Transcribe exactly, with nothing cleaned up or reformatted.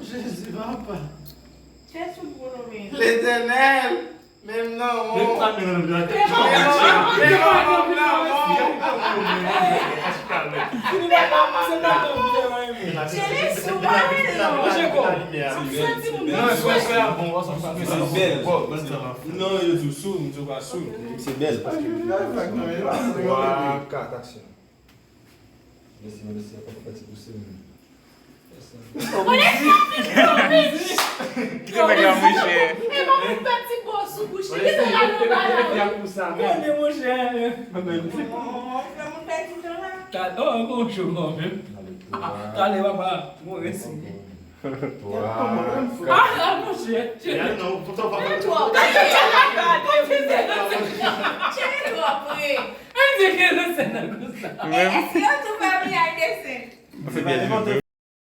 Jezi, papa. Chèche yon gwo nonmen. Letènèl, menm nan Menm won. sa menm nan Menm nan won, menm nan won. Chèche sou mwen, non. Mwen santi moun nan. Se bèl. Non, yo di w soud, m di w pa soud. Se bèl. Twa, kat, aksyon. Mèsi, mèsi, apa fè ti pouse m. Kite nèg la, monchè. E pa moun pèdi gwo sou bouch li. Kite la nan bagay. Konnen, monchè. Fè moun pèdi tan la. Ta, oh, bon, chou, bon, menm. Talè, papa, mwen resi. Twa, Ah, ah, monchè. Ya non, pou sa pa Fè twò. Tchè twò pre. Mwen di ke nou se nan konsa. Èske yo tou fè mi ay desen? Se bèl.